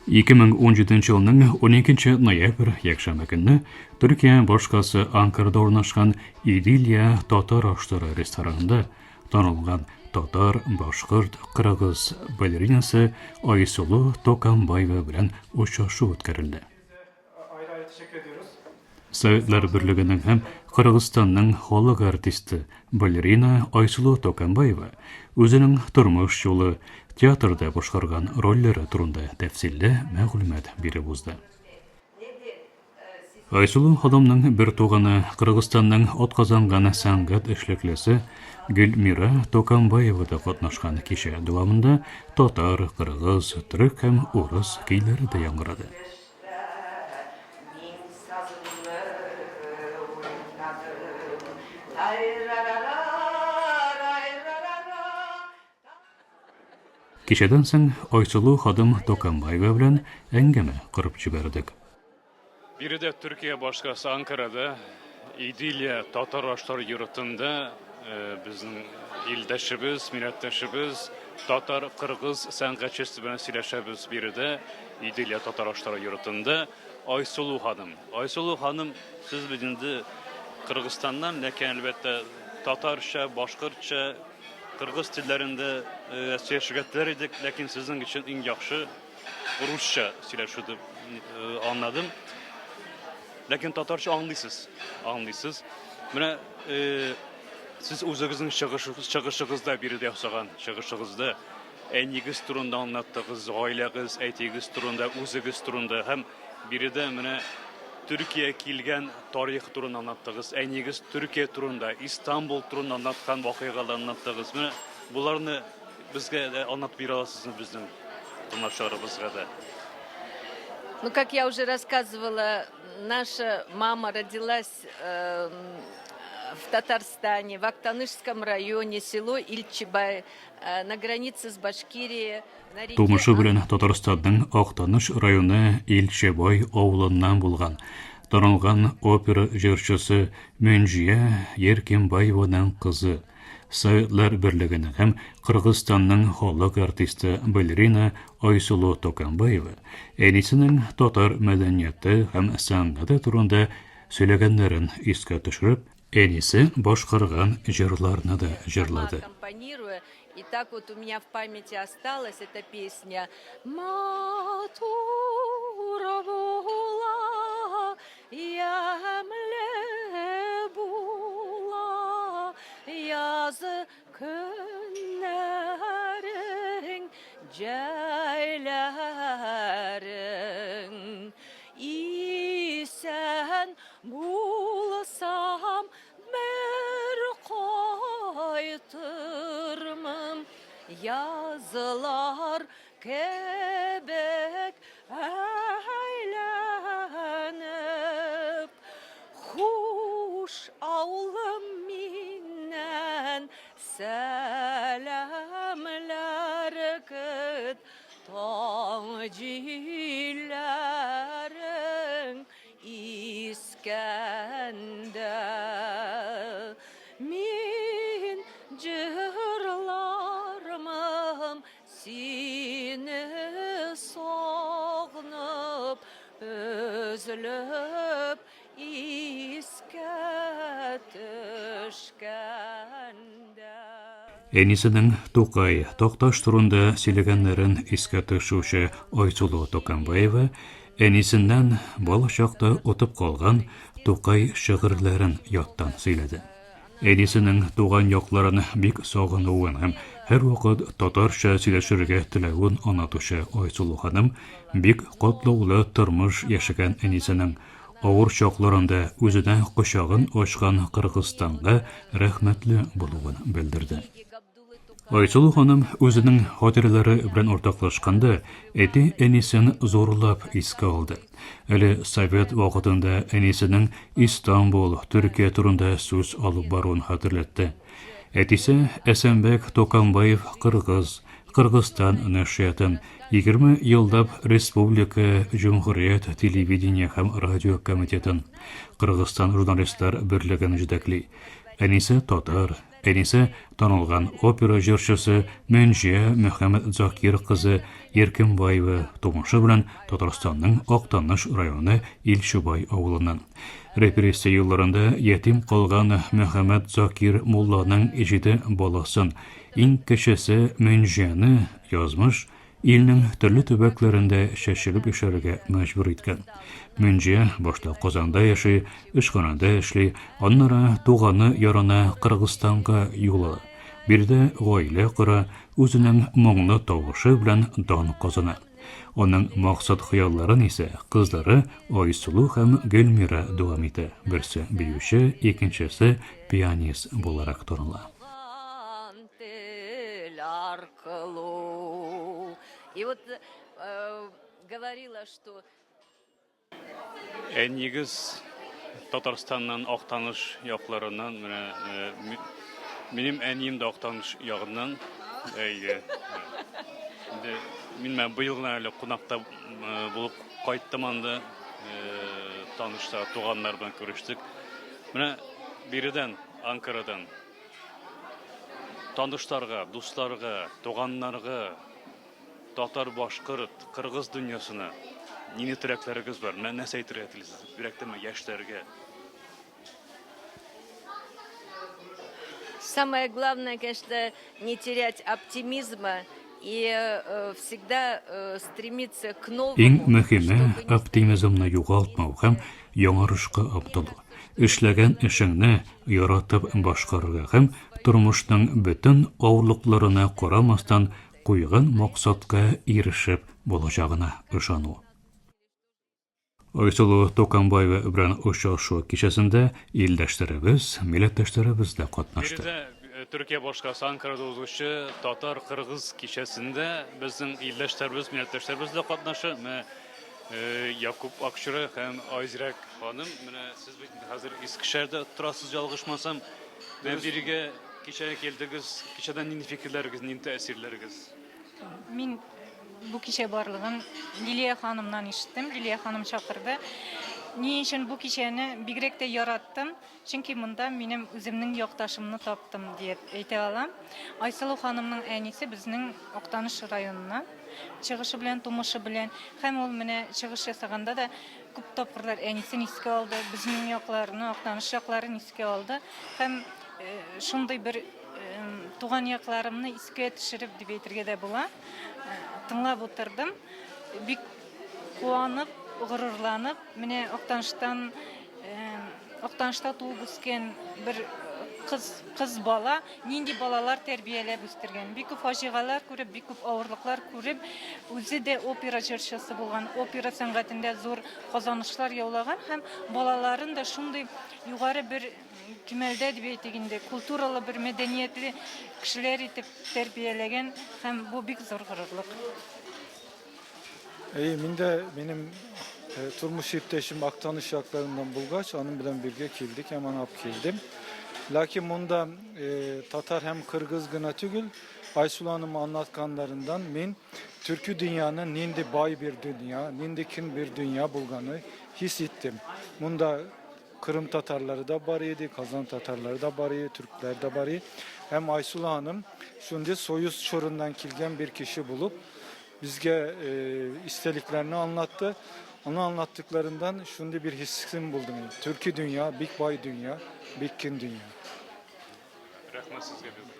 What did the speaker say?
2017 елның 12 ноябрь якшәмбе көнне Төркия башкаласы Анкарада урнашкан Идилия татар ашлары ресторанында танылган татар, башкорт, кыргыз балеринасы Айсылу Токамбаева белән очрашу үткәрелде. Советлар Берлегенең һәм Кыргызстанның халык артисты, балерина Айсылу Токамбаева үзенең тормыш юлы, театрда башкарган рольләре турында тәфсилле мәгълүмат биреп узды. Айсылу ханымның бер туганы, Кыргызстанның атказанган сәнгать эшлеклесе Гөлмира Токамбаева да катнашкан кичә дәвамында татар, кыргыз, төрек һәм урыс көйләре дә яңгырады. Кичәдән соң Айсылу хадым Токамбаева белән әңгәмә корып җибәрдек. Биредә Төркия башкаласы Анкарада Идилия татар ашлар йортында безнең илдәшебез, милләттәшебез, татар, кыргыз сәнгатьчесе белән сөйләшәбез биредә Идилия татар ашлары йортында Айсылу ханым. Айсылу ханым, сез бит инде Кыргызстаннан, ләкин әлбәттә татарча, башкортча, кыргыз телләрендә сөйләшергә теләр идек, ләкин сезнең өчен иң яхшы русча сөйләшү дип аңладым. Ләкин татарча аңлыйсыз, аңлыйсыз. Менә э, сез үзегезнең чыгышыгызда биредә ясаган чыгышыгызда әнигез турында аңлаттыгыз, гаиләгез, әтиегез турында, үзегез турында һәм биредә менә Төркия килгән тарих турында аңлаттыгыз, әнигез Төркия турында, Истанбул турында аңлаткан вакыйгаларны аңлаттыгыз. Менә боларны безгә дә аңлатып бирә аласызмы безнең тыңлаучыларыбызга да? Ну, как я уже рассказывала, наша мама родилась в Татарстане, в Актанышском районе, село Ильчибай, на границе с Башкирией. Тумышы белән Татарстанның Актаныш районы Илчебай авылыннан булган, танылган опера җырчысы Мөнҗия Еркинбаеваның кызы, Советлар Берлегенең һәм Кыргызстанның халык артисты балерина Айсылу Токамбаева әнисенең татар мәдәнияте һәм сәнгате турында сөйләгәннәрен искә төшереп, әнисе башкарган җырларны да җырлады. И так вот у меня в памяти осталась эта песня. Матур була, ямьле була, яз көннәрең, җәйләрең. Исән булсам, Бер кайтырмын язлар кебек әйләнеп. Хуш, авылым миннән сәламләр көт, таң җилләрең Искәндә мин җырлармын сине сагынып, өзелеп искә төшкәндә. Әнисенең Тукай, Такташ турында сөйләгәннәрен искә төшерүче Айсылу Токамбаева әнисеннән бала чакта отып калган Тукай шигырьләрен яттан сөйләде. Әнисенең туган якларын бик сагынуын һәм һәрвакыт татарча сөйләшергә теләвен аңлатучы Айсылу ханым бик катлаулы тормыш яшәгән әнисенең Авыр чакларында үзенә кочагын ачкан Кыргызстанга рәхмәтле булуын белдерде. Айсылу ханым үзенең хатирәләре белән уртаклашканда, әти-әнисен зурлап искә алды. Әле совет вакытында әнисенең Истанбул, Төркия турында сүз алып баруын хәтерләтте. Әтисе Әсәнбәк Токамбаев кыргыз, Кыргызстан нәшриятын 20 еллап республика җөмһүрият телевидение һәм радио комитетын, Кыргызстан журналистлар берлеген җитәкли. Әнисе татар, Әнисе танылган опера җырчысы Мөнҗия Мөхәммәтзакир кызы Иркембаева тумышы белән Татарстанның Актаныш районы Илчубай авылыннан. Репрессия елларында ятим калган Мөхәммәтзакир мулланың җиде баласын, иң кечесе Мөнҗияне язмыш илнең төрле төбәкләрендә чәчелеп яшәргә мәҗбүр иткән. Мөнҗия башта Казанда яши, эшханәдә эшли, аннары туганы ярына Кыргызстанга юл ала. Биредә гаилә кора, үзенең моңлы тавышы белән дан казана. Аның максат-хыялларын исә кызлары Айсылу һәм Гөлмира дәвам итә, берсе биюче, икенчесе пианист буларак таныла. Аркылу. И вот э, говорила, что Әниегез Татарстаннан, Актаныш якларыннан, менә э, минем әнием дә Актаныш ягыннан. Әйе. Инде мин менә быел гына әле кунакта э, булып кайттым анда. Э, танышлар, туганнар белән күрештек. Менә биредән, Анкарадан Танышларга, дусларга, туганнарга, татар, башкорт, кыргыз дөньясына нинди теләкләрегез бар? Менә нәрсә әйтергә телисез? Бигрәк тә менә яшьләргә. Самое главное, конечно, не терять оптимизма и э, всегда э, стремиться к новому. Иң мөһиме, оптимизмны югалтмау һәм яңарышка омтылу. Эшләгән эшеңне яратып башкарырга һәм тормышның бөтен авырлыкларына карамастан, куйган максатка ирешеп булачагына ышану. Айсылу Токамбаева белән очрашу кичәсендә илдәшләребез, милләттәшләребез дә катнашты. Биредә Төркия башкаласы Анкарада узучы татар-кыргыз кичәсендә безнең илдәшләребез, милләттәшләребез дә катнаша. Менә Якуб Акчура һәм Айзирәк ханым, менә сез бит хәзер Искешәһәрдә торасыз, ялгышмасам. Менә бирегә кичәгә килдегез. Кичәдән нинди фикерләрегез, нинди тәэсирләрегез? Мин бу кичә барлыгын Лилия ханымнан ишеттем. Лилия ханым чакырды. Ни өчен бу кичәне бигрәк тә яраттым? Чөнки монда минем үземнең якташымны таптым диеп әйтә алам. Айсылу ханымның әнисе безнең Актаныш районыннан чыгышы белән, тумышы белән. Һәм ул менә чыгыш ясаганда да күп тапкырлар әнисен искә алды, безнең якларны, Актаныш якларын искә алды. Һәм шундый бер туган якларымны искә төшереп дип әйтергә дә була. Тыңлап утырдым. Бик куанып, горурланып, менә Актаныштан Актанышта туып үскән бер кыз, кыз бала нинди балалар тәрбияләп үстергән. Бик күп фаҗигалар күреп, бик күп авырлыклар күреп, үзе дә опера җырчысы булган, опера сәнгатендә зур казанышлар яулаган һәм балаларын да шундый югары бер кимәлдә дип әйтик инде, культуралы бер мәдәниятле кешеләр итеп тәрбияләгән һәм бу бик зур горурлык. Әйе, мин дә минем э, тормыш иптәшем Актаныш якларыннан булгач, аның белән бергә килдек һәм аны алып килдем. Ләкин монда э, татар һәм кыргыз гына түгел, Айсулу ханым anlatkanlarından мин türkü dünyanın нинди бай бер дөнья, нинди киң бер дөнья булганы хис иттем. Монда Kırım Tatarları da бар idi, Kazan Tatarları da бар idi, Türkler de бар idi. Hem Aysul Hanım şimdi Soyuz Çorundan kilgen bir kişi bulup bizge e, isteliklerini anlattı. Onu anlattıklarından şimdi bir hissim buldum. Türkü dünya, Big Bay dünya, Big Kin dünya. Рәхмәт сезгә.